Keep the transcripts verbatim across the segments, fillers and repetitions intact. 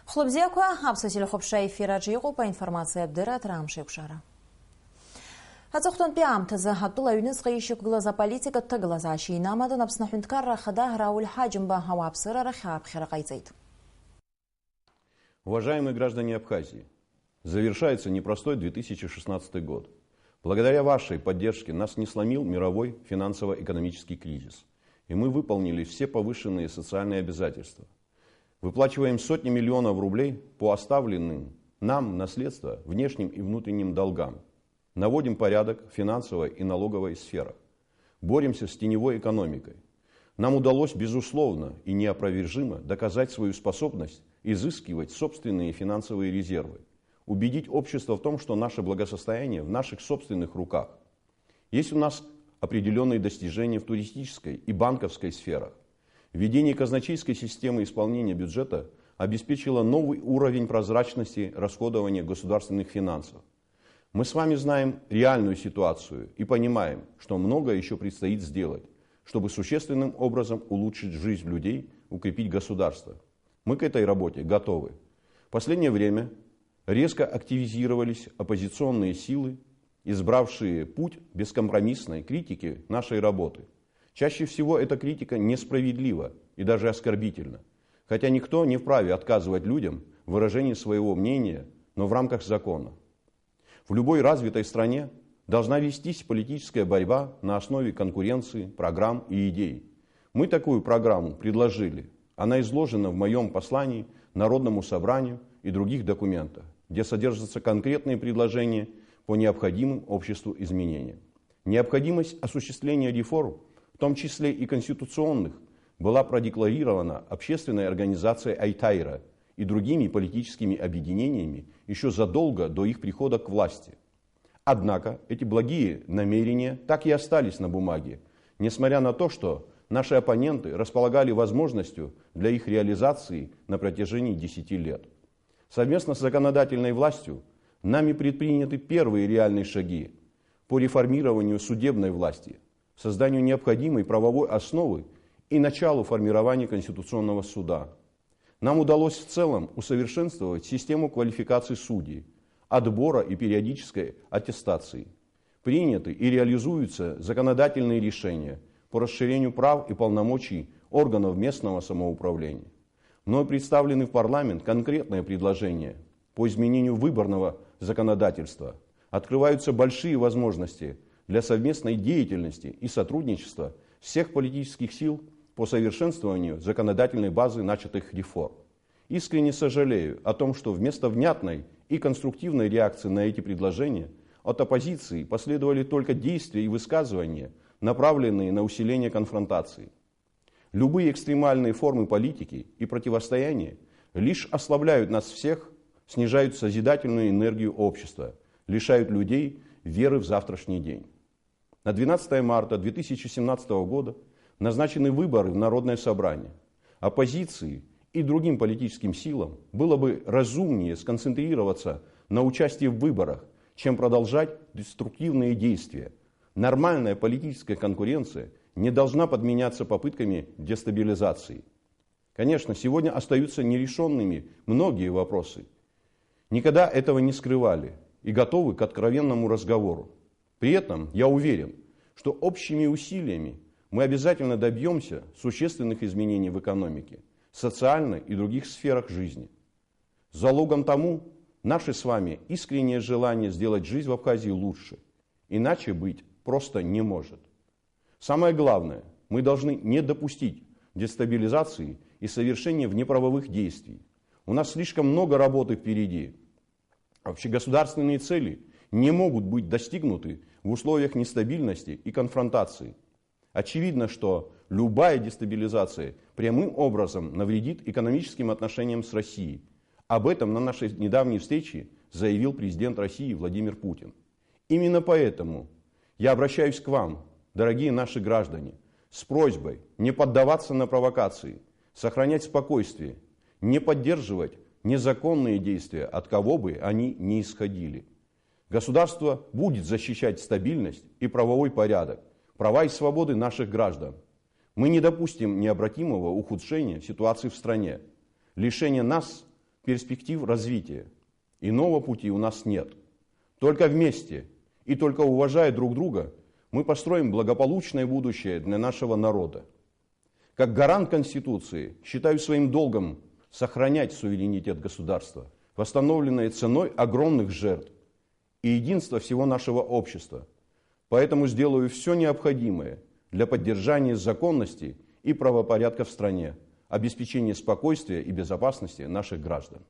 Хәлыбзиақәа, Аԥсуа телехәаԥшра ефир аҿы иҟоуп аинформациатә дырраҭара Амш еиқәшара. Аҵыхәтәантәи аамҭазы атәыла аҩныҵҟа ишьақәгылаз аполитикатә ҭагылазаашьа инамадон Аԥсны Аҳәынҭқарра Ахада Рауль Ҳаџьымба ауааԥсыра рахь ааԥхьара ҟаиҵеит. Уважаемые граждане Абхазии, завершается непростой две тысячи шестнадцатый год. Благодаря вашей поддержке нас не сломил мировой финансово-экономический кризис, и мы выполнили все повышенные социальные обязательства. Выплачиваем сотни миллионов рублей по оставленным нам в наследство внешним и внутренним долгам. Наводим порядок в финансовой и налоговой сферах. Боремся с теневой экономикой. Нам удалось, безусловно и неопровержимо, доказать свою способность изыскивать собственные финансовые резервы, убедить общество в том, что наше благосостояние в наших собственных руках. Есть у нас определённые достижения в туристической и банковской сферах. Введение казначейской системы исполнения бюджета обеспечило новый уровень прозрачности расходования государственных финансов. Мы с вами знаем реальную ситуацию и понимаем, что многое ещё предстоит сделать, чтобы существенным образом улучшить жизнь людей, укрепить государство. Мы к этой работе готовы. В последнее время резко активизировались оппозиционные силы, избравшие путь бескомпромиссной критики нашей работы. Чаще всего эта критика несправедлива и даже оскорбительна, хотя никто не вправе отказывать людям в выражении своего мнения, но в рамках закона. В любой развитой стране должна вестись политическая борьба на основе конкуренции, программ и идей. Мы такую программу предложили. Она изложена в моём послании Народному собранию и других документах, где содержатся конкретные предложения по необходимым обществу изменениям. Необходимость осуществления реформ, в том числе и конституционных, была продекларирована общественной организацией «Айтайра» и другими политическими объединениями ещё задолго до их прихода к власти. Однако эти благие намерения так и остались на бумаге, несмотря на то, что наши оппоненты располагали возможностью для их реализации на протяжении десяти лет. Совместно с законодательной властью нами предприняты первые реальные шаги по реформированию судебной власти, созданию необходимой правовой основы и началу формирования Конституционного суда. Нам удалось в целом усовершенствовать систему квалификации судей, отбора и периодической аттестации. Приняты и реализуются законодательные решения по расширению прав и полномочий органов местного самоуправления. Мной представлены в парламент конкретные предложения по изменению выборного законодательства. Открываются большие возможности для совместной деятельности и сотрудничества всех политических сил по совершенствованию законодательной базы начатых реформ. Искренне сожалею о том, что вместо внятной и конструктивной реакции на эти предложения от оппозиции последовали только действия и высказывания, направленные на усиление конфронтации. Любые экстремальные формы политики и противостояния лишь ослабляют нас всех, снижают созидательную энергию общества, лишают людей веры в завтрашний день. На двенадцатое марта две тысячи семнадцатого года назначены выборы в Народное собрание. Оппозиции и другим политическим силам было бы разумнее сконцентрироваться на участии в выборах, чем продолжать деструктивные действия. Нормальная политическая конкуренция не должна подменяться попытками дестабилизации. Конечно, сегодня остаются нерешёнными многие вопросы. Никогда этого не скрывали и готовы к откровенному разговору. При этом я уверен, что общими усилиями мы обязательно добьёмся существенных изменений в экономике, социальной и других сферах жизни. Залогом тому наше с вами искреннее желание сделать жизнь в Абхазии лучше. Иначе быть просто не может. Самое главное, мы должны не допустить дестабилизации и совершения внеправовых действий. У нас слишком много работы впереди. Общегосударственные цели не могут быть достигнуты в условиях нестабильности и конфронтации. Очевидно, что любая дестабилизация прямым образом навредит экономическим отношениям с Россией. Об этом на нашей недавней встрече заявил президент России Владимир Путин. Именно поэтому я обращаюсь к вам, дорогие наши граждане, с просьбой не поддаваться на провокации, сохранять спокойствие, не поддерживать незаконные действия, от кого бы они ни исходили. Государство будет защищать стабильность и правовой порядок, права и свободы наших граждан. Мы не допустим необратимого ухудшения ситуации в стране, лишения нас перспектив развития. Иного пути у нас нет. Только вместе и только уважая друг друга, мы построим благополучное будущее для нашего народа. Как гарант Конституции считаю своим долгом сохранять суверенитет государства, восстановленное ценой огромных жертв и единство всего нашего общества. Поэтому сделаю всё необходимое для поддержания законности и правопорядка в стране, обеспечения спокойствия и безопасности наших граждан.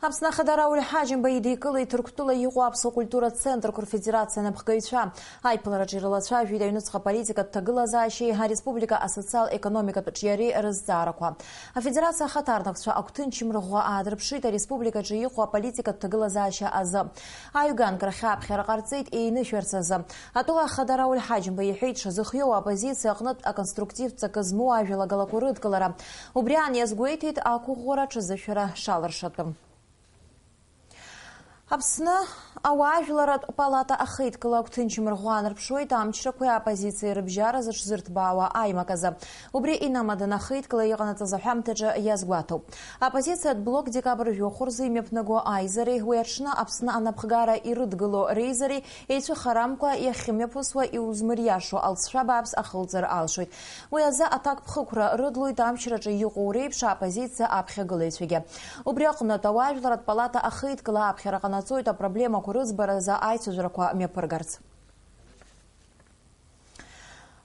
Аԥсны Ахада Рауль Ҳаџьымба идикылеит Ҭырқәтәыла иҟоу аԥсуа культуратә центрқәа рфедерациа анапхгаҩцәа. Аиԥылараҿы ирылацәажәеит аҩныҵҟа аполитикатә ҭагылазаашьеи ареспублика асоциал-економикатә ҿиареи рызҵаарақәа. Афедерациа ахаҭарнакцәа агәҭынчымра ӷәӷәа аадырԥшит ареспубликаҿы иҟоу аполитикатә ҭагылазаашьа азы. Аҩганк рахь аԥхьара ҟарҵеит еинышәарц азы. Атәыла ахада Рауль Ҳаџьымба иҳәеит дшазыхиоу аоппозициа аҟнытә аконструктивтә ҵакы змоу ажәалагалақәа рыдкылара. Убри аан иазгәеиҭеит ақәыӷәӷәара аҽазышәара шалыршатәым. Аԥсны ауаажәларратә палата ахеидкыла агәҭынчымра ӷәӷәа анарԥшуеит амчрақәеи аоппозициеи рыбжьара зыҽзырҭбаауа аимак азы. Убри инамаданы ахеидкыла иҟанаҵаз аҳәамҭаҿы иазгәаҭоуп. Аоппозициатә блок декабр жәохә рзы имҩаԥнаго аизареи уи аҽны Аԥсны анапхгара ирыдгыло реизареи еицәыхарамкәа иахьымҩаԥысуа иузмыриашо алҵшәа бааԥс ахылҵыр алшоит. Уи азы аҭакԥхықәра рыдлоит амчраҿы иҟоу реиԥш аоппозициа аԥхьагылаҩцәагьы. Убри аҟнытә, ауаажәларратә палата ахеидкыла аԥхьара ҟанаҵоит апроблемақәа рыӡбаразы аицәажәарақәа мҩаԥыргарц.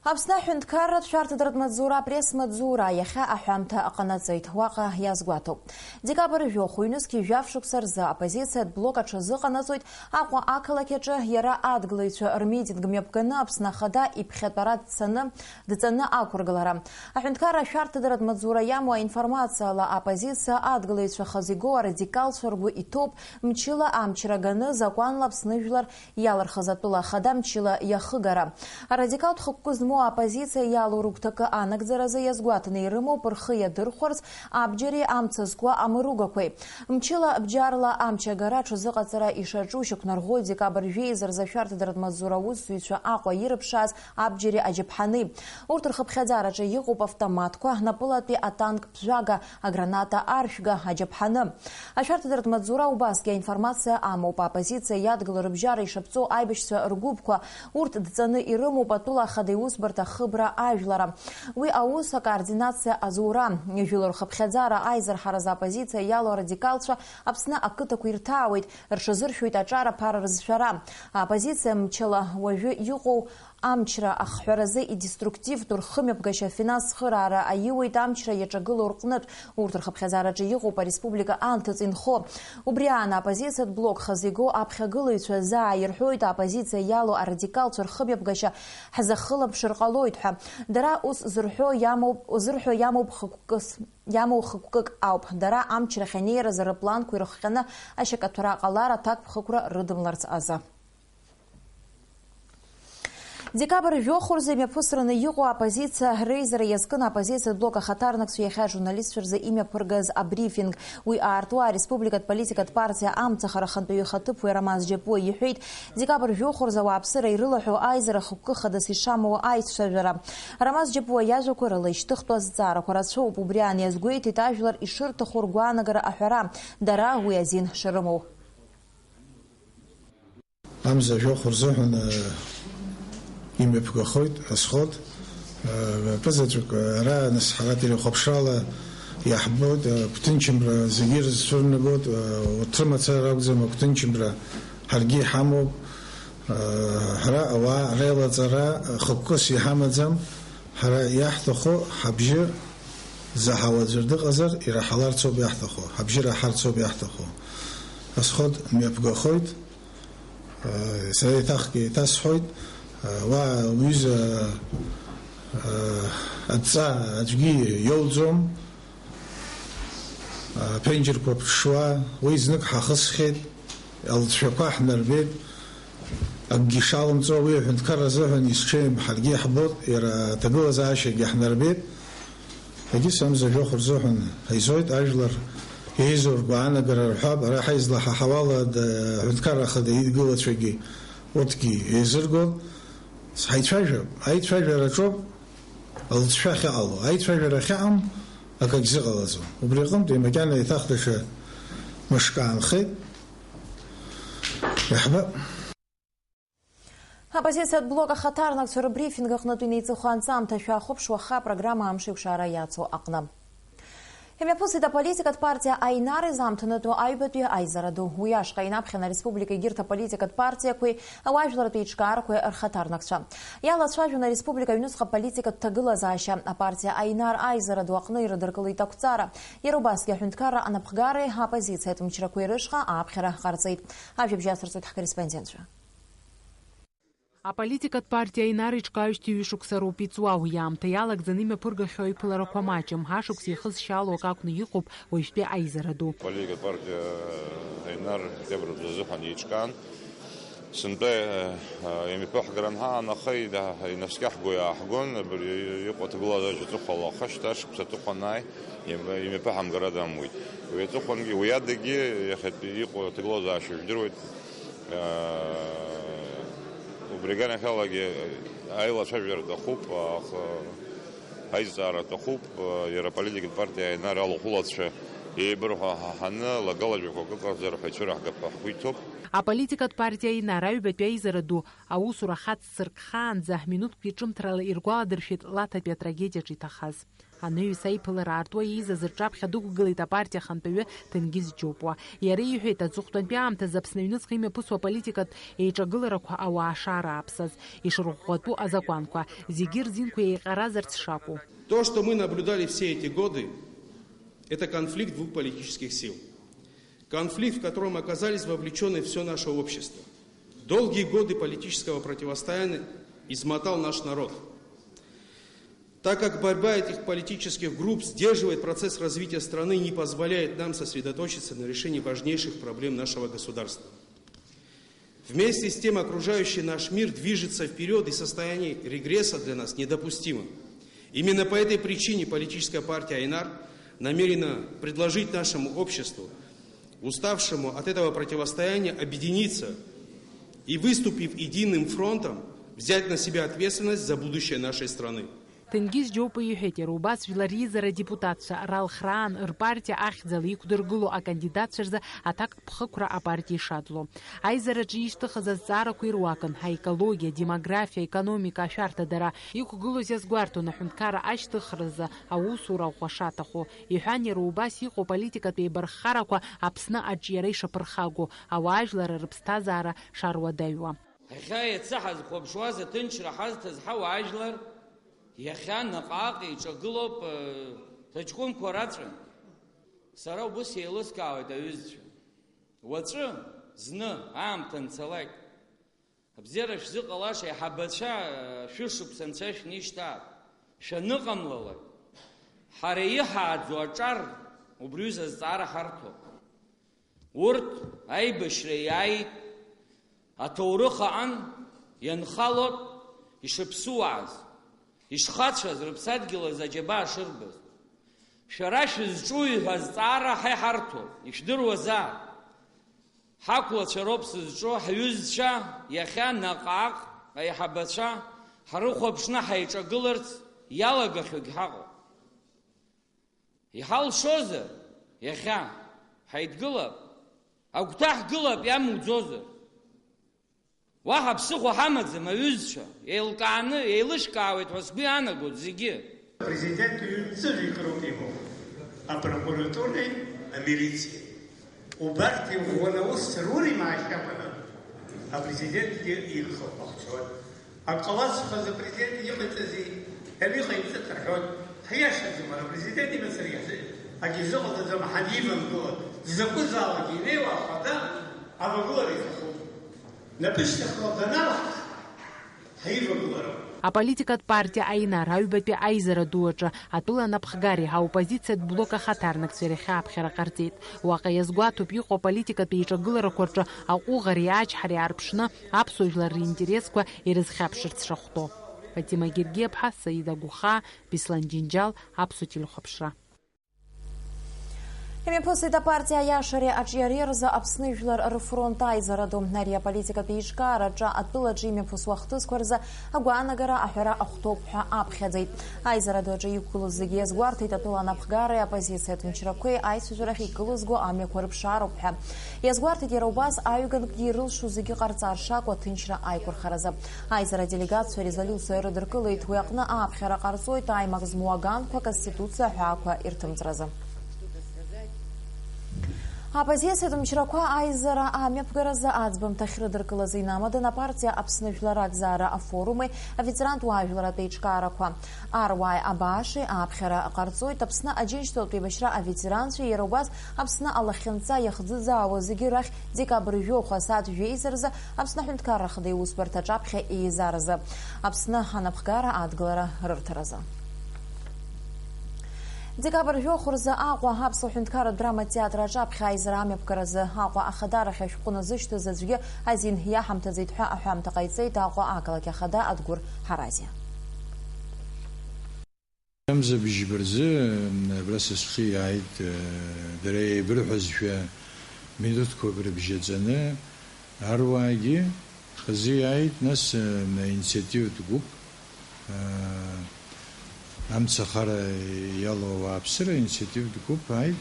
Аԥсны аҳәынҭқарратә шәарҭадаратә маҵзура апресс-маҵзура иахьа аҳәамҭа ҟанаҵеит. Уаҟа иазгәаҭоуп. Декабр жәохә ҩнызқьи жәаф шықәса рзы аоппозициатә блок аҽазыҟанаҵоит Аҟәа ақалақь аҿы иара адгылаҩцәа рмитинг мҩаԥганы Аԥсны Ахада иԥхьатәара дцаны, дҵаны ақәыргылара. Аҳәынҭқарра ашәарҭадаратә маҵзура иамоу аинформациала, аоппозициа адгылаҩцәа хазы игоу арадикалцәа ргәы иҭоуп мчыла амчра ганы закәанла Аԥсны жәлар иалырхыз атәыла ахада мчыла иахыгара. Арадикалтә хықәкы змоу аоппозициа иалоу рыгәҭакы анагӡаразы иазгәаҭаны ирымоуп рхы иадырхәарц абџьари амца зкуа амыругақәеи. Мчыла бџьарла амч агара аҽазыҟаҵара ишаҿу шьақәнарӷәӷәоит декабр жәеиза рзы ашәарҭадаратә маҵзура аусзуҩцәа Аҟәа ирыԥшааз абџьари аџьаԥҳани. Урҭ рхыԥхьаӡараҿы иҟоуп автоматқәа, напылатәи атанк ԥжәага, аграната аршәга, аџьаԥҳаны. Ашәарҭадаратә маҵзура убасгьы аинформациа амоуп, аоппозициа иадгыло рыбжьара ишаԥҵоу аибашьцәа ргәыԥқәа, урҭ дҵаны ирымоуп атәыла ахада иусбарҭа ахыбра ажәлара. Уи аус акоординациа азура. Жәлар рхыԥхьаӡара аизырҳаразы аоппозициа иалоу арадикалцәа Аԥсны ақыҭақәа ирҭаауеит, рҽазыршәоит аҿар аԥара рызшәара. Аоппозициа мчала уажәы иҟоу амчра ахҳәаразы идеструктивтәу рхымҩаԥгашьа афинанс цхыраара аиуеит амчра иаҿагылоу рҟнытә, урҭ рхыԥхьаӡараҿы иҟоуп ареспублика анҭыҵ инхо. Убри аан аоппозициатә блок хазы игоу аԥхьагылаҩцәа заа ирҳәоит, аоппозициа иалоу арадикалцәа рхымҩаԥгашьа ҳзахылаԥшыр ҟалоит ҳәа. Дара ус зырҳәо иамоуп, зырҳәо иамоуп хықәкыс, иамоу хықәкык ауп. Дара амчрахь анеиразы рыпланқәа ирыхҟьаны ашьакаҭәара ҟалар аҭакԥхықәра рыдымларц азы. Декабр жәохә рзы имҩаԥысраны иҟоу аоппозициа реизара иазкын аоппозициатә блок ахаҭарнакцәа иахьа ажурналистцәа рзы имҩаԥыргаз абрифинг. Уи аартуа ареспубликатә политикатә партиа Амцахара ахантәаҩы ихаҭыԥуаҩ Рамаз Џьапуа иҳәеит, декабр жәохә рзы ауааԥсыра ирылаҳәо аизара хықәкы хадас ишамоу аицәажәара. Рамаз Џьапуа иажәақәа рыла ишьҭыхтәу азҵаарақәа рацәоуп, убри аан иазгәеиҭеит ажәлар ишырҭаху ргәаанагара аҳәара, дара уи азин шрымоу. Амза жәохә рзыҳәан, э, имҩаԥгахоит Асход. Э, акызаҵәык, э, ара, нас, ҳара телехәаԥшрала иаҳбоит, э, агәҭынчымра зегьы ирызцәырнагоит, э, урҭ рымацара ракәӡам, агәҭынчымра ҳаргьы иҳамоуп. Э, ҳара ауаа реилаҵара, э, хықәкыс иҳамаӡам. Ҳара иаҳҭаху, ҳабжьы заҳауа аӡәыр дыҟазар, ираҳаларцоуп иаҳҭаху, ҳабжьы раҳарцоуп иаҳҭаху. Асход мҩаԥгахоит. Сара еиҭахгьы еиҭасҳәоит, уа уҩыза адҵа аӡәгьы иоуӡом, аԥенџьырқәа ԥҽуа, уи знык ҳахысхьеит, алҵшәақәа ҳнарбеит, акгьы шалымҵуа уи аҳәынҭқарра азыҳәан изҽеим ҳаргьы иаҳбоит, иара аҭагылазаашьагьы ҳнарбеит. Егьыс амза жәохә рзыҳәан ҳаизоит, ажәлар еизо ргәаанагара рҳәап, ара ҳаизлаҳаҳауала, да, аҳәынҭқарра ахада идгылацәагьы урҭгьы еизыргоит. Ҳаицәажәап, аицәажәара аҿоуп алҵшәа ахьыҟало. Аицәажәара ахьыҟам, Акагь зыҟалаӡом. Убри аҟынтәи макьана еиҭах даҽа мышк аанхеит. Иаҳбап. Аоппозициатә блок ахаҭарнакцәа рыбрифинг аҟнытә инеиҵыху анҵамҭа шәахәаԥш уаха апрограмма амшеикәшара иацу аҟны. Имҩаԥысит аполитикатә партиа Аинар изаамҭанытәу аҩбатәи аизара ду. Уи ашҟа инаԥхьан ареспублика егьырҭ аполитикатә партиақәеи ауаажәларратә еиҿкаарақәеи рхаҭарнакцәа. Иалацәажәон ареспублика аҩныҵҟа аполитикатә ҭагылазаашьа. Апартиа Аинар аизара ду аҟны ирыдыркылеит ақәҵара. Иара убасгьы аҳәынҭқарра анапхгареи аоппозициатә мчрақәеи рышҟа ааԥхьара ҟарҵеит. Ажәабжь асырҵоит ҳкорреспондентцәа. Аполитикатә партиа Аинар иҿкаҩышьҭ ҩышықәса роуп иҵуа, уи аамҭа иалагӡаны имҩаԥыргахьоу аиԥыларақәа маҷым, ашықәс еихызшьаало акы акәны иҟоуп уажәтәи аизара ду. Аполитикатә партиа Аинар октиабр мзазыҳәан еиҿкаан. Сынтәа, э, имҩаԥыҳгара анҳаан, аха ина-, инаскьаҳго иааҳгон, абри иҟоу аҭагылазаашьа аҵыхәала ахышьҭа, ашықәс аҵыхәа анааи, им-, имҩаԥыҳамгара дамуит. Уи аҵыхәангьы, уи адагьы иахьатәи иҟоу аҭагылазаашьа жәдыруеит. Убри аганахьалагьы аилацәажәара аҭахуп, аха аизҵаара аҭахуп, иара аполитикатә партиа Аинар алахәылацәа еибырҳәо ҳаҳаны, лагалажәақәак ыҟарҵар ҳәа ицәыраҳгап ҳәа ҳгәы иҭоуп. Аполитикатә партиа Аинар аҩбатәи аизара ду аусура хаццыркхаанӡа, минуҭкгьы ҿымҭрала иргәаладыршәеит Лаҭатәи атрагедиаҿ иҭахаз. Анаҩс аиԥылара аартуа еизаз рҿаԥхьа дықәгылеит апартиа ахантәаҩы Ҭенгиз Џьопуа. Иара иҳәеит, аҵыхәтәантәи аамҭазы Аԥсны аҩныҵҟа имҩаԥысуа аполитикатә еиҿагыларақәа ауаа шаарааԥсаз, ишырӷәӷәатәу азакәанқәа, зегьы рзинқәа еиҟаразарц шакәу. То, что мы наблюдали все эти годы, это конфликт двух политических сил. Конфликт, в котором оказались вовлечёны всё наше общество. Долгие годы политического противостояния измотал наш народ. Так как борьба этих политических групп сдерживает процесс развития страны и не позволяет нам сосредоточиться на решении важнейших проблем нашего государства. Вместе с тем окружающий наш мир движется вперёд, и состояние регресса для нас недопустимо. Именно по этой причине политическая партия Айнар намерена предложить нашему обществу, уставшему от этого противостояния, объединиться и, выступив единым фронтом, взять на себя ответственность за будущее нашей страны. Ҭенгиз Џьопуа иҳәеит, иара убас жәлар реизара адепутатцәа ралхраан рпартиа ахьӡала иқәдыргыло акандидатцәа рзы аҭакԥхықәра апартиа ишадло. Аизараҿы ишьҭыхыз азҵаарақәа ируакын, аекологиа, демографиа, аекономика, ашәарҭадара. Иқәгылоз иазгәарҭон аҳәынҭқарра ашьҭыхразы аусура ӷәӷәа шаҭаху. Иҳәан, иара убас иҟоу аполитикатә еибарххарақәа Аԥсны аҿиара ишаԥырхагоу, ауаажәларра рыԥсҭазаара шаруадаҩуа. Иахьа иацы ҳазхәаԥшуаз, аҭынчра ҳазҭаз ҳауаажәлар иахьа наҟ-ааҟ еиҿагылоуп, э, ҭаҷкәымқәа раҵәа. Сара убыс еилыскаауеит аҩызцәа. Уаҵәы, зны, аамҭа анцалак, абзиара шәзыҟалаша аиҳабацәа, э, шәышықәса анцәа шәнишьҭаап. Шәаныҟамлалак, ҳара иҳааӡо аҿар убриҩыза азҵаара ҳарҭоуп. Урҭ аибашьра иааит, аҭоурых аҟан ианхалоит ишыԥсуааз, ишхацәаз, рыԥсадгьыл азы аџьабаа шырбаз. Шәара шәызҿуи ҳәа азҵаара ҳа иҳарҭоит, ишәдыруазаап. Ҳақәлацәа роуп сызҿу, ҳҩызцәа, иахьа наҟ-ааҟ аиҳабацәа ҳрыхәаԥшны ҳаиҿагыларц иалагахьоугь ҳаҟоуп. Иҳалшозар, иахьа ҳаидгылап, агәҭа ҳгылап, иамуӡозар. Уаҳа ԥсыхәа ҳамаӡам, аҩызцәа, еилкааны, еилышәкаауеит ҳәа сгәы иаанагоит зегьы. Апрезидент ҩынҵыжә икыроуп имоу, апрокуратуреи амилициеи. Убарҭ иӷәӷәаны аус руримаашьа акәны, апрезидентгьы ирхыхәахцәоит. Ак ҟалазшәа апрезидент иҟаиҵази? Иара иҟаиҵеит рҳәоит. Ҳиашаӡам, ара апрезидент имацара иаҳзы-, акгьы изыҟаҵаӡам, ҳанивамгыло, дзакәызаалак инеиуа ахада авагылара иҭахуп. Напышьҭахьла даналаҳа, ҳаивагылароуп. Аполитикатә партиа Аинар аҩбатәи аизара ду аҿы атәыла анапхгареи аоппозициатә блок ахаҭарнакцәеи рахь ааԥхьара ҟарҵеит. Уаҟа иазгәаҭоуп иҟоу аполитикатә еиҿагыларақәа рҿы аҟәыӷареи ачҳареи аарԥшны аԥсуа жәлар ринтересқәа ирызхьаԥшырц шахәҭоу. Фатима Гергиаԥҳа, Саида Гәыхаа, Беслан Џьынџьал, Аԥсуа телехәаԥшра. Имҩаԥысит апартиа Аиашареи аҿиареи рзы Аԥсны жәлар рфронт аизара ду. Ари аполитикатә еиҿкаара аҿы атәылаҿы имҩаԥысуа ахҭысқәа рзы агәаанагара аҳәара ахәҭоуп ҳәа аԥхьаӡеит. Аизара ду аҿы иқәгылоз зегьы иазгәарҭеит атәыла анапхгареи аоппозициатә мчрақәеи аицәажәарахь икылызго амҩақәа рыԥшаароуп ҳәа. Иазгәарҭеит иара убас аҩганкгьы ирылшо зегьы ҟарҵар шакәу аҭынчра аиқәырхаразы. Аизара аделегациа арезолиуциа рыдыркылеит, уи аҟны ааԥхьара ҟарҵоит аимак змоу аганқәа, Конституциа аҳәаақәа ирҭымҵразы. Аоппозициатә мчрақәа аизара амҩаԥгаразы аӡбамҭахь рыдыркылазы инамаданы апартиа Аԥсны жәлар ракзаара афорумеи аветерантә уаажәларатә еиҿкаарақәа. Аруааи абаашеи ааԥхьара ҟарҵоит Аԥсны Аџьынџьтәылатә еибашьра аветеранцәеи иара убас Аԥсны алахьынҵа иахӡыӡаауа зегьы рахь декабрь жәохә асааҭ жәеиза рзы Аԥсны Аҳәынҭқарра Ахада иусбарҭа аҿаԥхьа еизаразы, Аԥсны анапхгара адгылара рырҭаразы. Декабрь жәохә рзы Аҟәа Аԥсуа Ҳәынҭқарратә драма театр аҿаԥхьа аизара амҩаԥгаразы Аҟәа ахадарахь ашәҟәы назышьҭыз аӡәгьы азин иаҳамҭаӡеит ҳәа аҳәамҭа ҟаиҵеит Аҟәа ақалақь ахада Адгәыр Ҳаразиа. Амза бжьба рзы, м, абра са схы иааит, э, дара еибырҳәазшәа минуҭқәак рыбжьаҵаны, аруаагьы хазы иааит, нас, э, м, инициативтә гәыԥ, э, амцахара иалоу ауааԥсыра инициативтә гәыԥ ааит,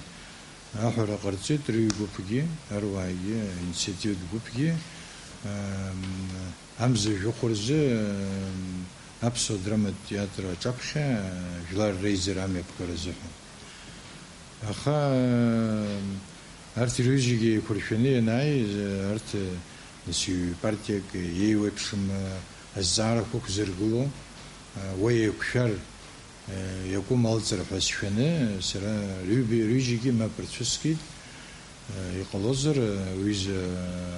аҳәара ҟарҵеит рыҩгәыԥгьы, аруаагьы, инициативтә гәыԥгьы, э, м, Амза жәохә рзы, м, аԥсуа драматә театр аҿаԥхьа, э, жәлар реизара амҩаԥгара азыҳәан. Аха, м, арҭ ирҩыџьагьы еиқәыршәаны ианааи, э, арҭ, э, нас ҩ-партиак еиуеиԥшым, э, азҵаарақәа ықәзыргыло, э, уа еиқәшәар, Иакәым алҵыр ҳәа сшәаны, сара рҩбеи рҩыџьагьы мап рцәыскит, иҟалозар, уҩыза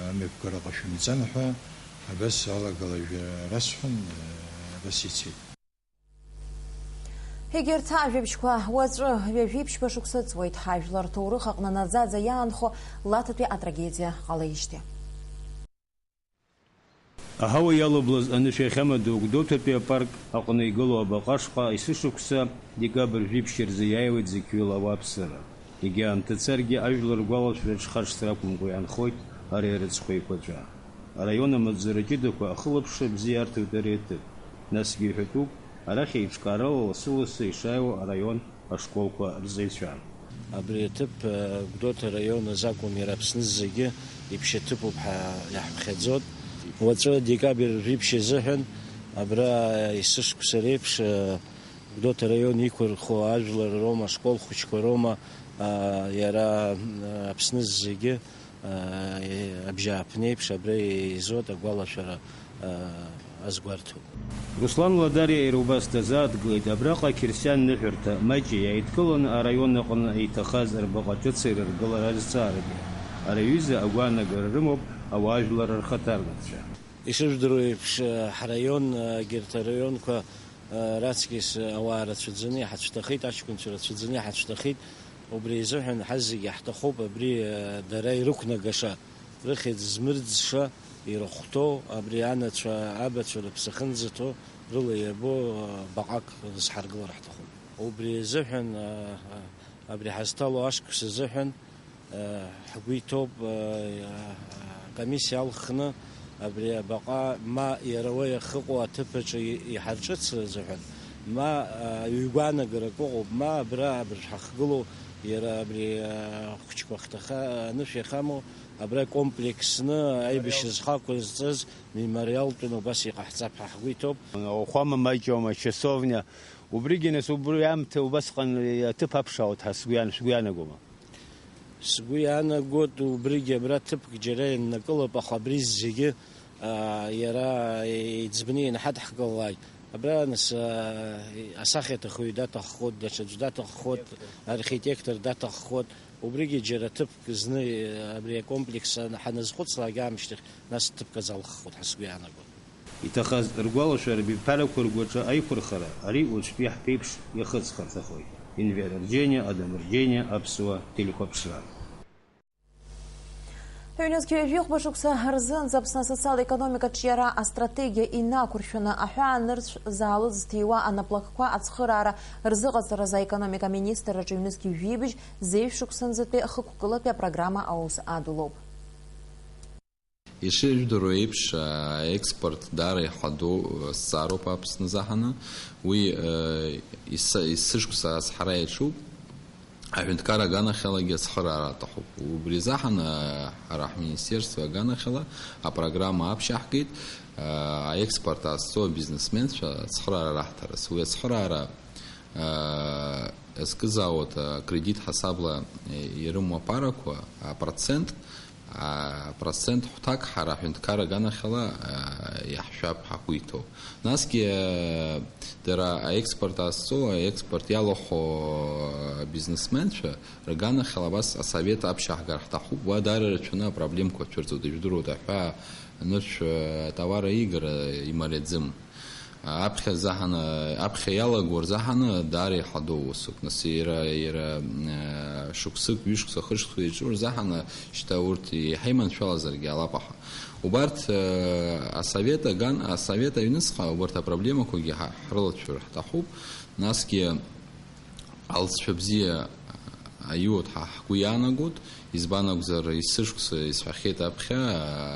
амҩаԥгара ҟашәымҵан ҳәа абас алагалажәа расҳәан, абас ицеит. Егьырҭ ажәабжьқәа уаҵәы, ҩажәи ԥшьба шықәса ҵуеит, ҳажәлар рҭоурых аҟны наӡаӡа иаанхо Лаҭатәи атрагедиа ҟалеижьҭеи. Аҳауа иалаблыз анышә иахьамадоу Гәдоуҭатәи апарк аҟны игылоу абаҟа шҟа есышықәса декабрь жәиԥшь рзы иааиуеит зықьҩыла ауааԥсыра. Егьа аамҭа царгьы ажәлар ргәалашәара ҽхаршҭра акәымкәа иаанхоит ари арыцхә еиқәаҵәа. Араион амаҵзура ҷыдақәа ахылаԥшра бзиа иарҭоит ари аҭыԥ. Насгьы иҳәатәуп, арахь еиҿкаарала лассы-лассы ишааиуа араион ашколқәа рҵаҩцәа. Абри аҭыԥ, э, Гәдоуҭа араион азы акәым, иара Аԥсны зегьы иԥшьа ҭыԥуп ҳәа иаҳԥхьаӡоит. Уаҵәы декабрь жәиԥшь азыҳәан абра есышықәса реиԥш, э, Гәдоуҭа араион иқәырхо ажәлар роума, ашкол хәыҷқәа роума, э, иара, э, Аԥсны зегьы Абжьааԥнеиԥш абра еизоит агәалашәара азгәарҭо. Руслан Ладариа иара убас дазааҭгылеит абраҟа ақьырсиан ныҳәарҭа маҷ иааидкыланы араион аҟны иҭахаз рбаҟа ҿыц ирыргылара азҵаарагьы. Ари аҩыза агәаанагара рымоуп ауаажәлар рхаҭарнакцәа. Ишыжәдыруа еиԥш, ҳраион, егьырҭ араионқәа раҵкьыс ауаа рацәаӡаны иҳацәҭахеит, аҷкәынцәа рацәаӡаны иҳацәҭахеит. Убри азыҳәан ҳазегьы ҳҭахуп абри, э, дара ирықәнагаша, рыхьӡ змырӡша, ирыхәҭоу, абри анацәа, абацәа рыԥсы ахьынӡаҭоу, рыла иабо, э, баҟак рызҳаргылар ҳҭахуп. Убри азыҳәан, э, э, абри ҳазҭало ашықәс азыҳәан, э, ҳгәы иҭоуп, э, э, комиссиа алхны, Абри абаҟа ма иара уа иахьыҟоу аҭыԥ аҿы и-, иҳарҿыцра азыҳәан, ма, а, ҩгәаанагарак ыҟоуп, ма абра абыржә ҳахгылоу, иара абри, а, ахәыҷқәа ахҭаха-, анышә иахьамоу, абра икомплексны аибашьра зхы ақәызҵаз мемориалтәны убас иҟаҳҵап ҳәа ҳгәы иҭоуп. Ауахәама маҷума, часовня, убригьы нас убри аамҭа убасҟан аҭыԥ аԥшаауеит ҳәа сгәы иан-, шәгәы иаанагома? Сгәы иаанагоит, убригьы абра ҭыԥк џьара ианнакылап, аха абри зегьы, аа, иара иӡбны ианҳадҳкылалак, абра нас, аа, асахьаҭыхҩы даҭаххоит, даҽаӡә даҭаххоит, архитектор даҭаххоит, убригьы џьара ҭыԥк зны, абри акомплекс ан-, ҳаназхәыцлак аамышьҭахь, нас ҭыԥк азалххоит ҳәа сгәы иаанагоит. Иҭахаз ргәалашәара абиԥарақәа ргәаҿы аиқәырхара, ари уаҵәтәи ҳԥеиԥш иахыҵхырҭахоит. Инвер Рџьениа, Адам Рџьениа, Аԥсуа телехәаԥшра. Ҩнызқьи ҩажәи хәба шықәса рзынӡа Аԥсны асоциал-економикатә ҿиара астратегиа инақәыршәаны аҳәаанырцә заалыҵ зҭиуа анаплакқәа ацхыраара рзыҟаҵаразы аекономика аминистрраҿы ҩнызқьи жәибжь зеижә шықәсынӡатәи хықәкылатәи апрограмма аус адулоуп. Ишыжәдыруа еиԥш, аекспорт даара иҳәадоу зҵаароуп Аԥсны заҳаны. Уи, э, ес-, есышықәса ацҳара иаҿуп. Аҳәынҭқарра аганахьалагьы ацхыраара аҭахуп. Убри азы ҳан, ҳара ҳминистерство аганахьала апрограмма аԥшьаҳгеит, аекспорт аазҵо абизнесменцәа ацхыраара раҳҭараз. Уи ацхыраара, зкызаауеит, акредит ҳасабла ирымоу аԥарақәа, апроцент, апроцент хәҭак ҳара аҳәынҭқарра аганахьала иаҳшәап, ҳагәы иҭоуп. Насгьы, дара аекспорт аазҵо, аекспорт иалахәу абизнесменцәа рганахьала абас асовет аԥшьаҳгар ҳҭахуп, уа даара ирацәаны апроблемқәа цәырҵуеит, ижәдыруеит, аҳәаа, анышә, атауар аигара имариаӡым. Аԥхьа заҳаны, аԥхьа иалаго рзаҳаны даара иҳадоу усуп. Нас иара, иара, э, шықәсык, ҩышықәса, хышықәса иаҿу рзаҳаны шьҭа урҭ иаҳа иманшәалазаргьы ҟалап аха. Убарҭ, э, асовет аган, асовет аҩныҵҟа убарҭ апроблемақәагьы ҳа-, ҳрылацәажәар ҳҭахуп. Насгьы алҵшәа бзиа аиуеит ҳа ҳгәы иаанагоит, избан акәзар, есышықәса исҳәахьеит аԥхьа,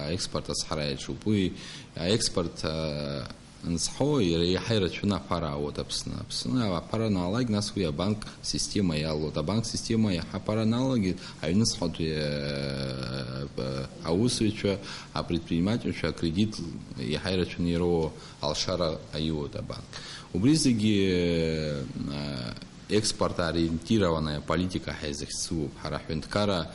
аекспорт ацҳара иаҿуп. Уи аекспорт, э, Анцҳо, иара иаҳа ирацәаны аԥара аауеит Аԥсны. Аԥсны аԥара анаалак, нас уи абанк система иалоуп. Абанк система иаҳа аԥара аналагеит, аҩныҵҟатәи, э, аусзуҩцәа, апредпринимательцәа акредит иаҳа ирацәаны ироуа алшара аиуеит абанк. Убри зегьы, э, экспорт ориентированная политика ҳәа изыхьӡуп. Ҳара ҳҳәынҭқарра,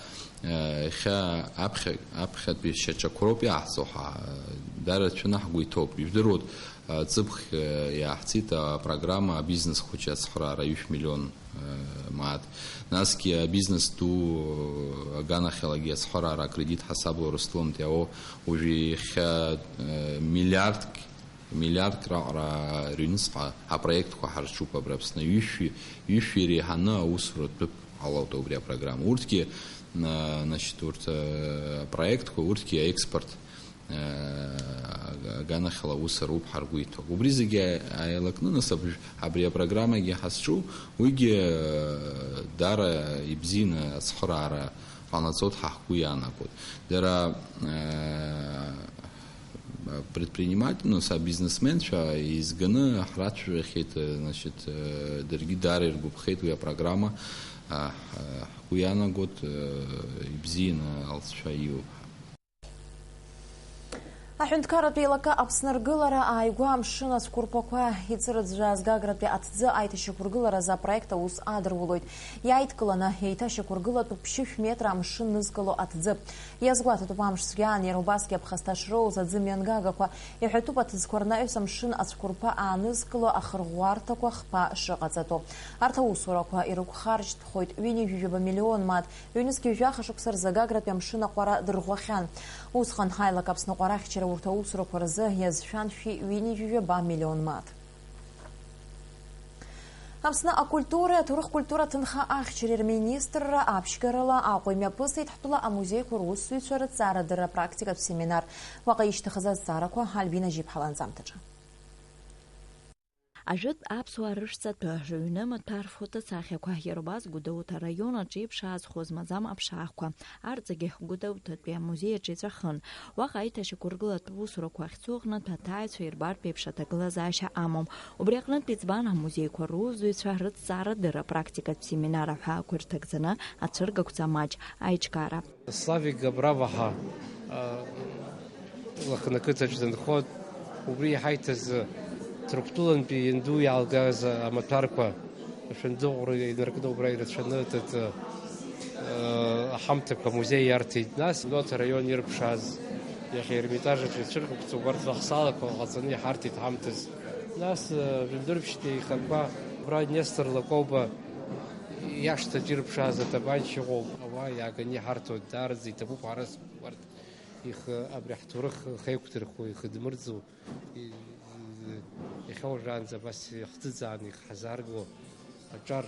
э, иахьа аԥхьа, аԥхьатәи шьаҿақәа роуп иаҳҵо, ҳа, э, дара рацәаны ҳгәы иҭоуп. Ижәдыруеит, э, ҵыԥх, э, иаҳҵит апрограмма «Абизнес хәыҷы ацхыраара» ҩышә миллион, э, мааҭ. Насгьы абизнес ду, э, аганахьалагьы ацхыраара акредит ҳасабла Урыстәылантәи ау, уажәы иахьа, э, миллиардк Миллиардк раҟара рыҩныҵҟа апроектқәа ҳарҿуп абра Аԥсны. Ҩышәи, ҩышәи иреиҳаны аусура ҭыԥ ҟалоит убри апрограмма. Урҭгьы, на-, значит, урҭ, э, апроектқәа, урҭгьы аекспорт, э, аганахьала аус аруп ҳаргәы иҭоуп. Убри зегьы ааилакны, нас, аб-, абри апрограммагьы ҳазҿу, уигьы, э, даара ибзианы ацхыраара ҟанаҵоит ҳәа ҳгәы иаанагоит. Дара, э, предприниматель, ну, са бизнесменцәа еизганы ҳрацәажәахьеит, значит, э, даргьы даара иргәаԥхеит уи апрограмма, а, ҳ-, ҳгәы иаанагоит, э, ибзианы алҵшәа иоуп. Аҳәынҭқарратә еилакы Аԥсны ргылара ааигәа амшын ацәқәырԥақәа иҵырӡәӡәааз Гагратәи аҭӡы аиҭашьақәыргыларазы апроект аус адырулоит. Иааидкыланы еиҭашьақәыргылатәуп ԥшьышә метра амшын нызкыло аҭӡы. Иазгәаҭатәуп амш цәгьан иара убасгьы аԥхасҭа шроуз аӡы мҩангагақәа. Иҳәатәуп аҭыӡқәа рнаҩс амшын ацәқәырԥа аанызкыло ахырӷәӷәарҭақәа хԥа шыҟаҵатәу. Арҭ аусурақәа ирықәхаршьҭхоит ҩынҩажәижәаба миллион мааҭ, ҩнызқьи жәаха шықәса рзы Гагратәи амшын аҟәара дырӷәӷәахьан. Усҟан ҳаилак Аԥсны аҟәара ахьчара урҭ аусурақәа рзы иазшәан шәи ҩынҩажәижәаба миллион мааҭ. Аԥсны акультуреи аҭоурых-культура аҭынха ахьчареи рминистрра аԥшьгарала Аҟәа имҩаԥысит ҳтәыла амузеиқәа русзуҩцәа рыҭҵаарадырра практикатә семинар. Уаҟа ишьҭыхыз азҵаарақәа Альбина Жьиԥҳа ланҵамҭаҿы. Ажәытә аԥсуаа рышәҵатәы, рыҩны маҭәар рфотосахьақәа, иара убас Гәдоуҭа араион аҿы иԥшааз хәы змаӡам аԥшаахқәа, арҭ зегьы Гәдоуҭатәи амузеи аҿы иҵәахын. Уаҟа аиҭашьақәыргылатә усурақәа ахьцу аҟнытә аҭааҩцәа ирбартә еиԥш аҭагылазаашьа амам. Убри аҟнытә иӡбан амузеиқәа русзуҩцәа рыҭҵаарадырра практикатә семинар аҳәаақәа ирҭагӡаны ацәыргақәҵа маҷ аиҿкаара. Славик Габрава ҳа, а, Лыхны ақыҭаҿ дынхон. Убри иҳаиҭаз, а, Ҭырқәтәылантәи ианду иаалгаз, а, амаҭәарқәа ашәындыҟәра инаркны убра ирацәаны, тыт, а, аҳамҭақәа амузеи иарҭеит. Нас Гәдоуҭа араион ирԥшааз иахьа Ермитаж аҿы ицәыргақәҵоу убарҭ лахсалақәа ҟаҵаны иҳарҭеит ҳамҭас. Нас, а, жәындырбжьтәи аихақәа убра Нестор Лакоба иашҭаҿ ирԥшааз атапанча ыҟоуп. Ауаа иааганы иҳарҭоит, даараӡа иҭабуп ҳара убарҭ. Ихы абри ҳҭоурых хеиқәдырхо, ихыдмырӡо, и-, иахьа уажәраанӡа абас ихӡыӡааны ихҳазаарго аҿар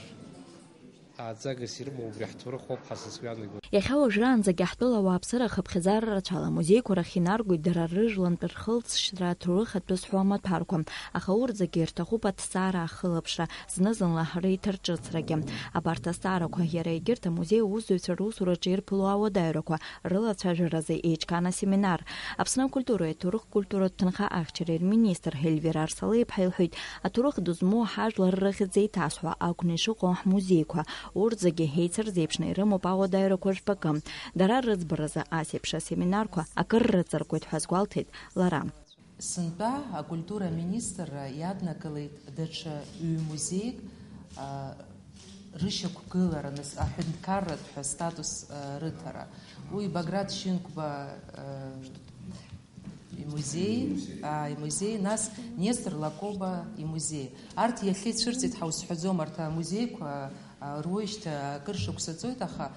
ааӡагас ирымоу убри ҳҭоурых ауп ҳәа са сгәы иаанагоит. Иахьа уажәраанӡагьы ҳтәыла ауааԥсыра ахыԥхьаӡара рацәала амузеиқәа рахь инаргоит дара рыжәлантә рхылҵшьҭра аҭоурых атәы зҳәо амаҭәарқәа, аха урҭ зегьы ирҭахуп аҭҵаара ахылаԥшра, зны-зынла реиҭарҿыцрагьы. Абарҭ азҵаарақәа, иара егьырҭ амузеи аусзуҩцәа русураҿы ирԥыло ауадаҩрақәа рылацәажәаразы еиҿкаан асеминар. Аԥсны акультуреи аҭоурых-культуратә ҭынха ахьчареи рминистр Ельвира Арсалеиԥҳа илҳәеит, аҭоурых ду змоу ҳажәлар рыхьӡ еиҭазҳәо акәны ишыҟоу ҳмузеиқәа, урҭ зегьы еицырзеиԥшны ирымоуп ауадаҩрақәа жәпакы. Дара рыӡбаразы ас еиԥш асеминарқәа акыр рыҵаркуеит ҳәа азгәалҭеит лара. Сынтәа акультура аминистрра иаднакылеит даҽа ҩ-музеик, а, рышьақәгылара, нас, аҳәынҭқарратә ҳәа статус, а, рыҭара. Уи Баграт Шьынқәба, а, имузеи, а, имузеи, нас Нестор Лакоба имузеи. Арҭ иахьа ицәырҵит ҳәа узҳәаӡом, арҭ амузеиқәа, а, руеижьҭеи акыр шықәса ҵуеит, аха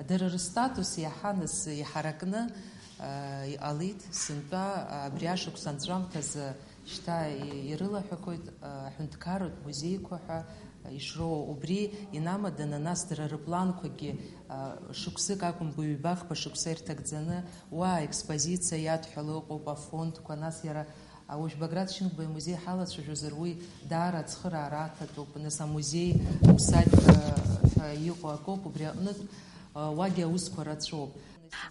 дара рыстатус иаҳа нас иҳаракны, а, иҟалеит. Сынтәа абри ашықәс анҵәамҭазы шьҭа и-, ирылаҳәақәоит, а, аҳәынҭқарратә музеиқәа ҳәа ишроуа. Убри инамаданы, нас дара рыпланқәагьы, а, шықәсык акәымкәа, ҩба-хԥа шықәса ирҭагӡаны уа аекспозициа иадҳәало ыҟоуп, афондқәа, нас иара, а, уажә Баграт Шьынқәба имузеи ҳалацәажәозар, уи даара ацхыраара аҭатәуп, нас амузеи, усадьба ҳәа иҟоу акоуп, убри аҟнытә, а, уагьы аусқәа рацәоуп.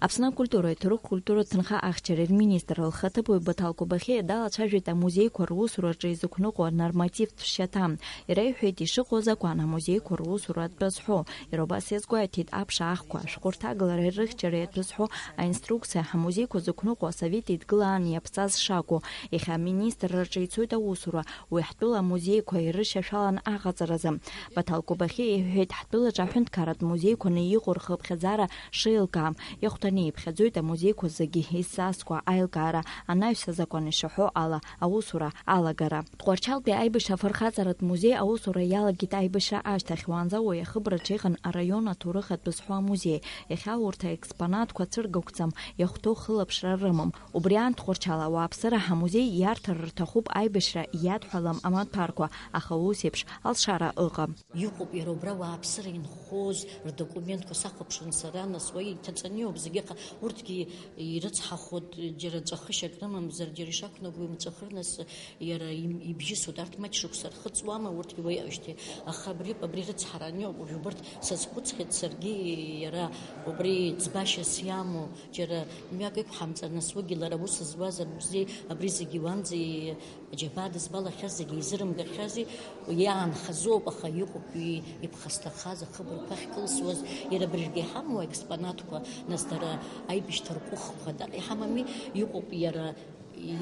Аԥсны акультура, аҭоурых-культуратә ҭынха ахьчареи рминистр лхаҭыԥуаҩ Баҭал Кобахьиа далацәажәеит амузеиқәа русураҿы изықәныҟәо анормативтә шьаҭа. Иара иҳәеит, ишыҟоу азакәан амузеиқәа русура атәы зҳәо, иара убас иазгәеиҭеит аԥша ахқәа, ашәҟәы рҭагылареи рыхьчареи атәы зҳәо аинструкциа, ҳамузеиқәа зықәныҟәо асовет еидгылаан иаԥҵаз шакәу. Иахьа аминистрраҿы ицоит аусура, уи ҳтәыла амузеиқәа ирышьашәалан аҟаҵаразы. Баҭал Кобахьиа иҳәеит, ҳтәылаҿы аҳәынҭқарратә музеиқәаны иҟоу рхыԥхьаӡара шеилкаам, ихәҭаны иԥхьаӡоит амузеиқәа зегьы исзаазго аилкаара, анаҩс азакәан ишаҳәо ала аусура алагара. Тҟәарчалтәи аибашьра афырхаҵаратә музеи аусура иалагеит аибашьра ашьҭахь, уаанӡа уи ахыбраҿы иҟан араион аҭоурых атәы зҳәо амузеи. Иахьа урҭ аекспонатқәа цәыргақәҵам, иахәҭоу хылаԥшра рымам. Убри аан Тҟәарчал ауааԥсыра ҳамузеи иарҭар рҭахуп аибашьра иадҳәалам амаҭәарқәа, аха ус еиԥш алшара ыҟам. Иҟоуп иара убра ауааԥсыра инхоз рдокументқәа сахәаԥшуан сара, нас уа иҭаҵаны иоуп зегьы, аха урҭгьы ирыцҳахоит, џьара ҵәахышьак рымамзар, џьара ишақәнаго имҵәахыр, нас иара им-, ибжьысуеит, арҭ маҷ шықәса рхыҵуама, урҭгьы уеиуеижьҭеи, аха абри, абри рыцҳараны иоуп, уажә убарҭ сазхәыцхьеит саргьы, иара убри ӡбашьас иамоу, џьара мҩак иқәҳамҵар, нас уигьы лара аус зуаз амузеи, абри зегьы уанӡа Аџьабаа дызбалахьаз зегьы изырымгахьази, иаанхазоуп, аха иҟоуп уи иԥхасҭахаз ахыбрақәа ахькылсуаз, иара абыржәгьы иҳамоу аекспонатқәа, нас дара аибашьҭа рҟәыхқәа дара иҳамами, иҟоуп иара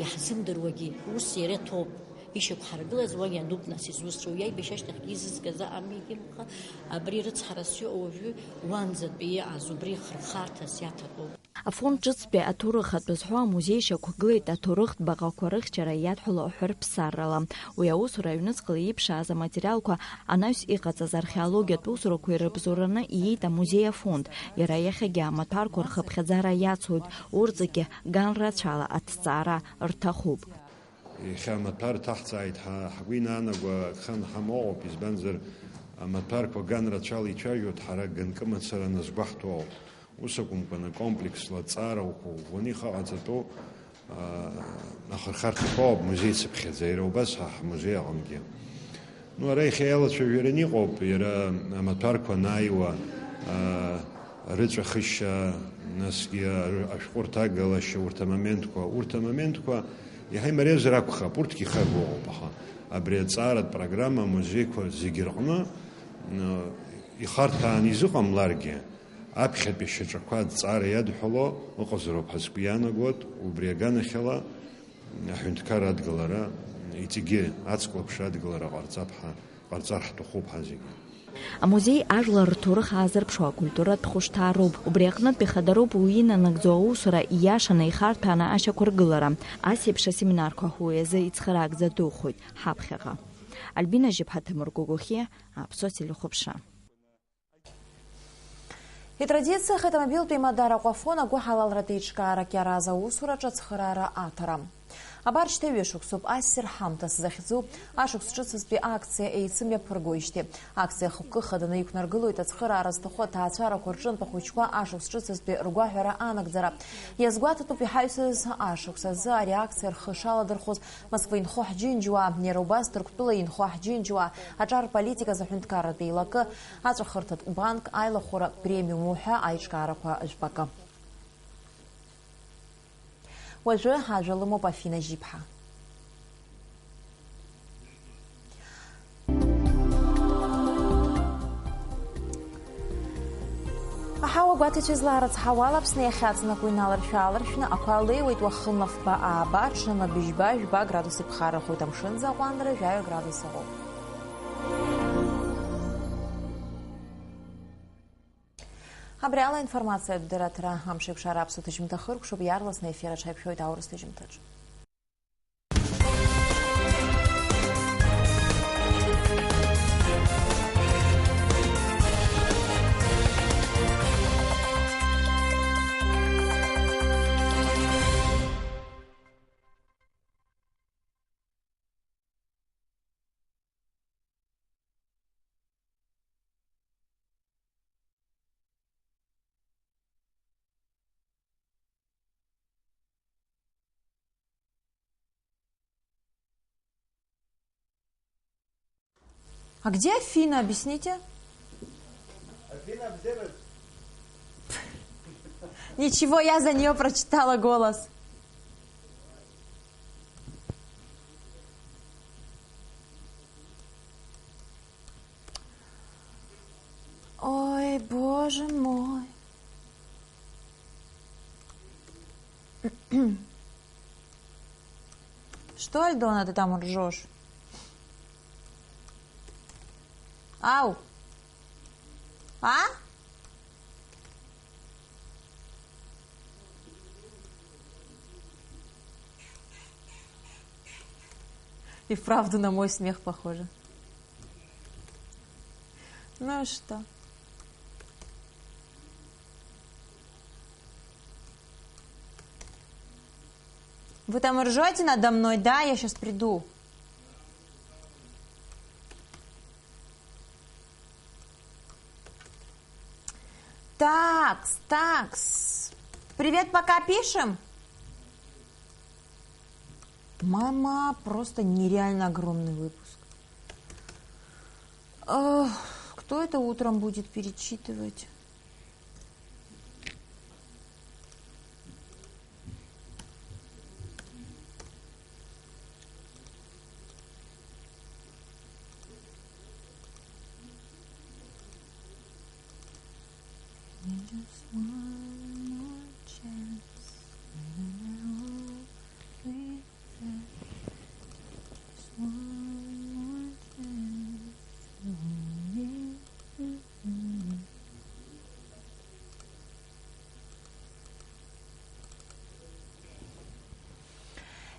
иаҳзымдыруагьы, ус иара иҭоуп. Ишьақәҳаргылаз уа иануп, нас изусҭцәоу, иаибашьра ашьҭахьгьы изызгаз аҟами, имаха, абри рыцҳарас иҟоу уажәы уанӡатәи иҟаз убри хырхарҭас иаҭатәоуп. Афонд ҿыцтәи аҭоурых атәы зҳәо амузеи шьақәгылеит аҭоурыхтә баҟақәа рыхьчара иадҳәало аҳәырԥсаррала. Уи аусура аҩныҵҟала иԥшааз аматериалқәа анаҩс иҟаҵаз археологиатә усурақәа ирыбзоураны ииит амузеи афонд. Иара иахьагьы амаҭәарқәа рхыԥхьаӡара иацлоит, урҭ зегьы ганрацәала аҭҵаара рҭахуп. Иахьа амаҭәар ҭаҳҵааит, ҳа, ҳгәы инаанагоу агха нҳамоуп, избанзар, амаҭәарқәа ган рацәала ицәажәоит, ҳара ганкы мацара назгәаҳҭо ауп. Ус акәымкәаны, комплексла аҭҵаара ӷәӷәаны ихаҟаҵатәу, аа, ахырхарҭақәа ауп музеи цыԥхьаӡа, иара убас ҳа ҳмузеи аҟынгьы. Ну, ара иахьа иалацәажәараны иҟоуп, иара амаҭәарқәа анааиуа, аа, рыҵәахышьа, насгьы ар-, ашәҟәы рҭагалашьа, урҭ амоментқәа, урҭ амоментқәа иаҳа имариазар акәхап, урҭгьы ихаргәыӷуп, аха абри аҭҵааратә программа амузеиқәа зегьы рҟны, ы, ихарҭәааны изыҟамларгьы, аԥхьатәи шьаҿақәа аҭҵаара иадҳәало ыҟазароуп ҳәа сгәы иаанагоит, убри аганахьала аҳәынҭқарра адгылара, иҵегьы ацклаԥшра адгылара ҟарҵап ҳәа, ҟарҵар ҳҭахуп ҳа зегьы. Амузеи ажәлар рҭоурых аазырԥшуа акультуратә хәышҭаароуп. Убри аҟнытә ихадароуп уи инанагӡо аусура ииашаны ихарҭәааны ашьақәыргылара. Ас еиԥш асеминарқәа уи азы ицхыраагӡа духоит ҳаԥхьаҟа. Альбина Жьыԥҳа, Ҭемыр Гогохиа, Аԥсуа телехәаԥшра. Итрадициахеит амобилтәи имадара Аҟәафон агәыҳалалратә еиҿкаара Кьараз аусураҿы ацхыраара аҭара. Абар шьҭа ҩышықәсоуп ассир ҳамҭас захьӡу ашықәс ҿыцызтәи акциа еицымҩаԥыргоижьҭеи. Акциа ахықәкы хаданы иқәнаргылоит ацхыраара зҭаху аҭаацәарақәа рҿынтә ахәыҷқәа ашықәс ҿыцызтәи ргәаҳәара анагӡара. Иазгәаҭатәуп иҳаҩсыз ашықәс азы ари акциа рхы шаладырхәыз Москва инхо ҳџьынџьуаа, иара убас Ҭырқәтәыла инхо ҳџьынџьуаа, аҿар политиказы аҳәынҭқарратә еилакы, аҵәахырҭатә банк, аилахәыра премиум уҳәа аиҿкаарақәа жәпакы. Уажәы ажәа лымоуп Афина Жьиԥҳа. Аҳауа гәаҭацәа излаарыцҳауала, Аԥсны иахьаҵанакуа иналаршә-ааларшәны ақәа леиуеит, уахынла фба-ааба, ҽынла быжьба-жәба градус иԥхаррахоит, амшын азы аҟәандара жәаҩа градус ыҟоуп. Абри ала информациатә дырраҭара амшеиқәшара аԥсуа ҭыжьымҭа хыркәшоуп, иаарласны аефир аҽаиԥхьоит аурыс ҭыжьымҭаҿ. А где Афина, объясните? Афина обзервер. Ничего, я за неё прочитала голос. Ой, боже мой. Что, Альдона, ты там ржёшь? Ау! А? И вправду на мой смех похоже. Ну что? Вы там ржёте надо мной, да? Я щас приду. Такс, такс. Привет, пока пишем. Мама, просто нереально огромный выпуск. Ох, кто это утром будет перечитывать?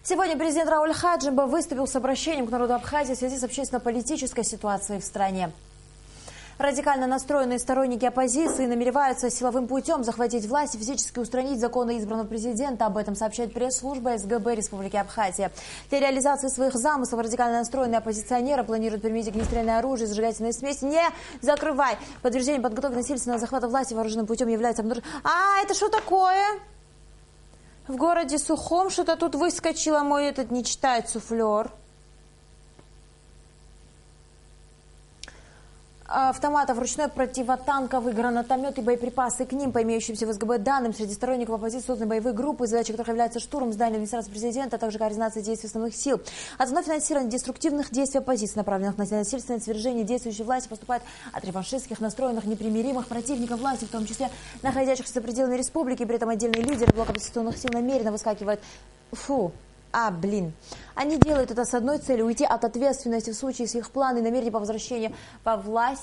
Сегодня президент Рауль Хаджимба выступил с обращением к народу Абхазии в связи с общественно-политической ситуацией в стране. Радикально настроенные сторонники оппозиции намереваются силовым путём захватить власть и физически устранить законно избранного президента. Об этом сообщает пресс-служба С Г Б Республики Абхазия. Для реализации своих замыслов радикально настроенные оппозиционеры планируют применить огнестрельное оружие, зажигательные смеси. Не закрывай! Подтверждение подготовки насильственного захвата власти вооружённым путём является обнаружение. А, это что такое? В городе Сухум что-то тут выскочило, мой этот не читает суфлёр. Автоматов, ручной противотанковый гранатомёт и боеприпасы к ним. По имеющимся в С Г Б данным, среди сторонников оппозиции созданы боевые группы, задачей которых является штурм здания администрации президента, а также координация действий основных сил. Основное финансирование деструктивных действий оппозиции, направленных на насильственное свержение действующей власти, поступает от реваншистских настроенных, непримиримых противников власти, в том числе находящихся за пределами республики. При этом отдельные лидеры блока оппозиционных сил намеренно выскакивают. Фу. А, блин. Они делают это с одной целью — уйти от ответственности в случае, если их планы и намерения по возвращению во власть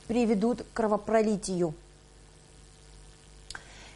приведут к кровопролитию.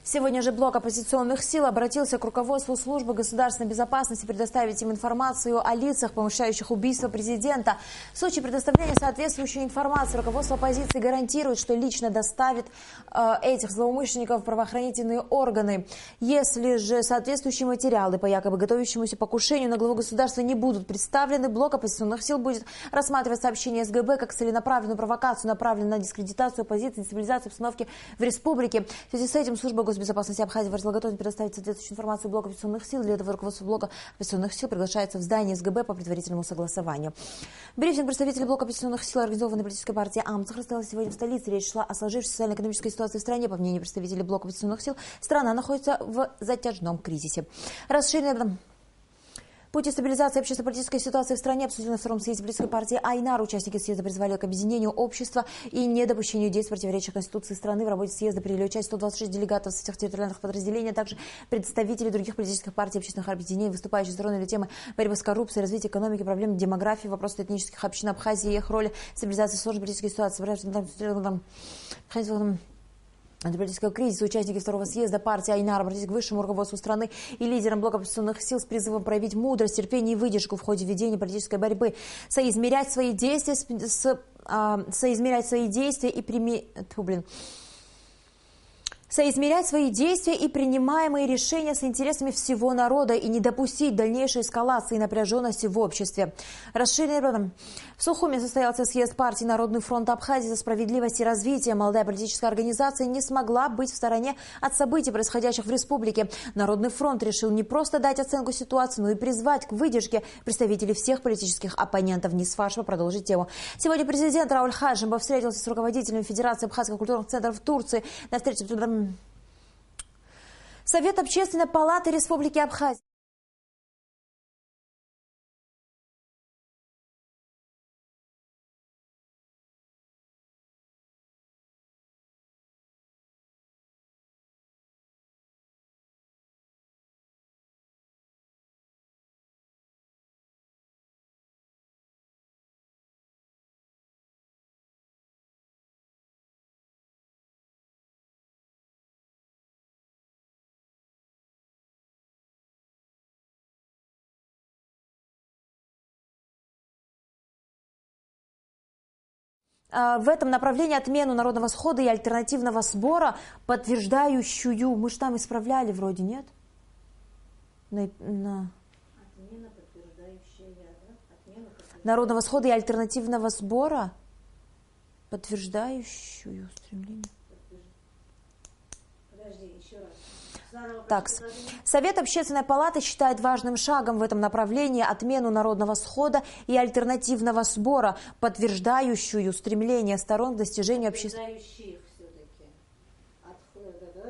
Сегодня же блок оппозиционных сил обратился к руководству службы государственной безопасности предоставить им информацию о лицах, помышляющих убийство президента. В случае предоставления соответствующей информации руководство оппозиции гарантирует, что лично доставит э, этих злоумышленников в правоохранительные органы. Если же соответствующие материалы по якобы готовящемуся покушению на главу государства не будут представлены, блок оппозиционных сил будет рассматривать сообщение СГБ как целенаправленную провокацию, направленную на дискредитацию оппозиции и дестабилизацию обстановки в республике. В связи с этим служба госбезопасности Абхазии выразила готовность предоставить соответствующую информацию блоку оппозиционных сил. Для этого руководство блока оппозиционных сил приглашается в здание СГБ по предварительному согласованию. Брифинг представителей блока оппозиционных сил организованной политической партии «Амцах» состоялся сегодня в столице. Речь шла о сложившейся социально-экономической ситуации в стране. По мнению представителей блока оппозиционных сил, страна находится в затяжном кризисе. Расширенная Пути стабилизации общественно-политической ситуации в стране обсудили на втором съезде политической партии «Айнар». Участники съезда призвали к объединению общества и недопущению действий, противоречащих Конституции страны. В работе съезда приняли участие сто двадцать шесть делегатов со всех территориальных подразделений, а также представители других политических партий и общественных объединений, выступающих сторонами темы борьбы с коррупцией, развития экономики, проблем демографии, вопросов этнических общин Абхазии и их роли в стабилизации сложной политической ситуации. Политического кризиса. Участники второго съезда партии «Айнар» обратились к высшему руководству страны и лидерам блока оппозиционных сил с призывом проявить мудрость, терпение и выдержку в ходе ведения политической борьбы, соизмерять свои действия с, с, а, соизмерять свои действия и прими-, тьфу, блин, соизмерять свои действия и принимаемые решения с интересами всего народа и не допустить дальнейшей эскалации и напряженности в обществе. Расширенный В Сухуме состоялся съезд партии «Народный фронт Абхазии за справедливость и развитие». Молодая политическая организация не смогла быть в стороне от событий, происходящих в республике. «Народный фронт» решил не просто дать оценку ситуации, но и призвать к выдержке представителей всех политических оппонентов. Нисфашева продолжит тему. Сегодня президент Рауль Хаджимба встретился с руководителями Федерации абхазских культурных центров в Турции. На встрече Совет Общественной палаты Республики Абхазия. А, в этом направлении отмену народного схода и альтернативного сбора, подтверждающую, мы же там исправляли вроде, нет? На, на Отмена подтверждающая, да? Отмена подтверждающая. Народного схода и альтернативного сбора, подтверждающую стремление. Так, Совет Общественной палаты считает важным шагом в этом направлении отмену народного схода и альтернативного сбора, подтверждающую стремление сторон к достижению общественного.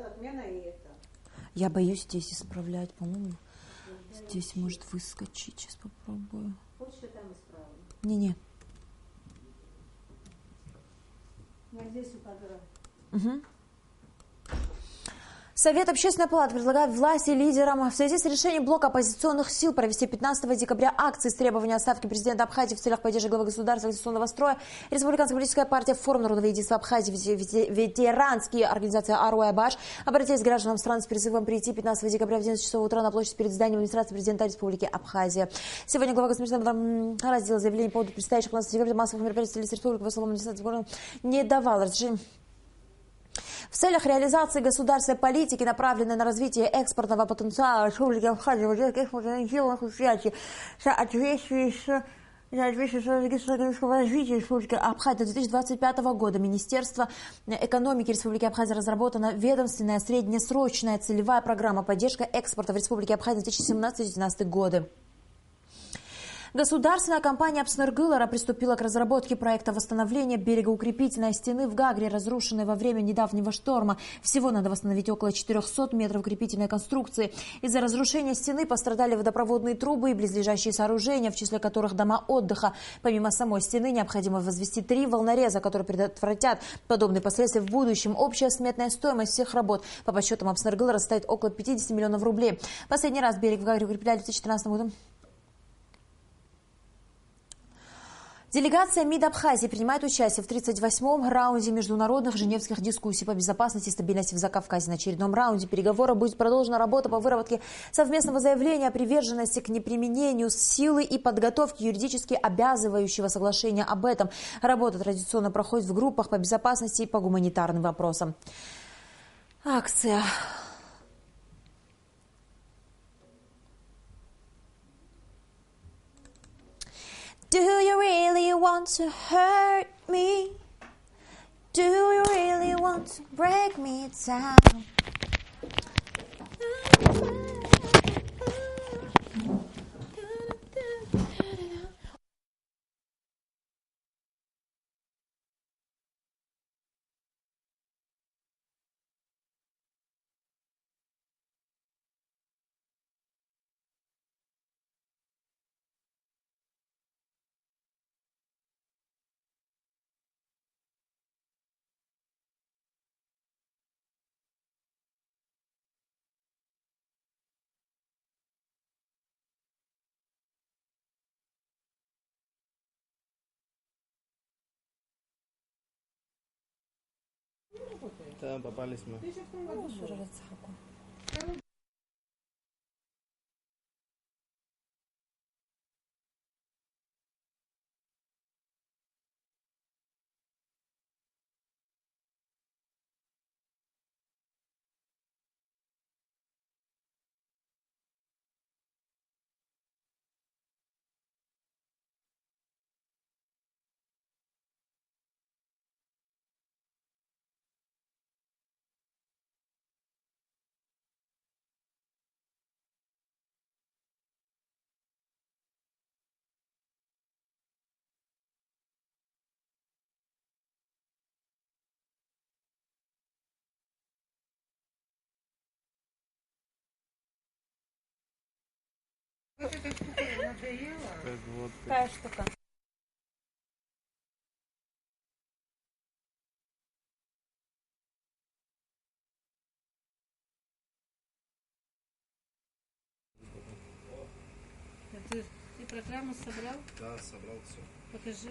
Отмена и это. Я боюсь здесь исправлять, по-моему. Здесь может выскочить. Сейчас попробую. Хочешь, я там исправлю? Не-не. Я здесь у Кадырова. Угу. Совет Общественной палаты предлагает власти лидерам в связи с решением блока оппозиционных сил провести пятнадцатого декабря акции с требованием отставки президента Абхазии в целях поддержки главы государства конституционного строя республиканская политическая партия «Форум народного единства Абхазии», вете-, вете-, ветеранские организации «Аруай Абаш» обратились к гражданам страны с призывом прийти пятнадцатого декабря в одиннадцать часов утра на площадь перед зданием администрации президента Республики Абхазия. Сегодня глава государства, м, разделил заявление по поводу предстоящих пятнадцатого декабря массовых мероприятий в столице республики. По словам администрации города, не давал разрешения. В целях реализации государственной политики, направленной на развитие экспортного потенциала Республики Абхазия, экспортных предприятий, в соответствии с развития Республики Абхазия две тысячи двадцать пятого года, Министерство экономики Республики Абхазия разработана ведомственная среднесрочная целевая программа поддержка экспорта в Республике Абхазия две тысячи семнадцатый две тысячи девятнадцатый годы. Государственная компания «Апснергылара» приступила к разработке проекта восстановления берегоукрепительной стены в Гагре, разрушенной во время недавнего шторма. Всего надо восстановить около четырёхсот метров укрепительной конструкции. Из-за разрушения стены пострадали водопроводные трубы и близлежащие сооружения, в числе которых дома отдыха. Помимо самой стены необходимо возвести три волнореза, которые предотвратят подобные последствия в будущем. Общая сметная стоимость всех работ, по подсчетам «Апснергылара», составит около пятидесяти миллионов рублей. Последний раз берег в Гагре укрепляли в две тысячи тринадцатом году. Делегация МИД Абхазии принимает участие в тридцать восьмом раунде международных женевских дискуссий по безопасности и стабильности в Закавказье. На очередном раунде переговоров будет продолжена работа по выработке совместного заявления о приверженности к неприменению силы и подготовке юридически обязывающего соглашения об этом. Работа традиционно проходит в группах по безопасности и по гуманитарным вопросам. Акция. Do you really want to hurt me? Do you really want to break me down? Да, попались мы. Как вот. Какая штука? Ты, ты программу собрал? Да, собрал все. Покажи.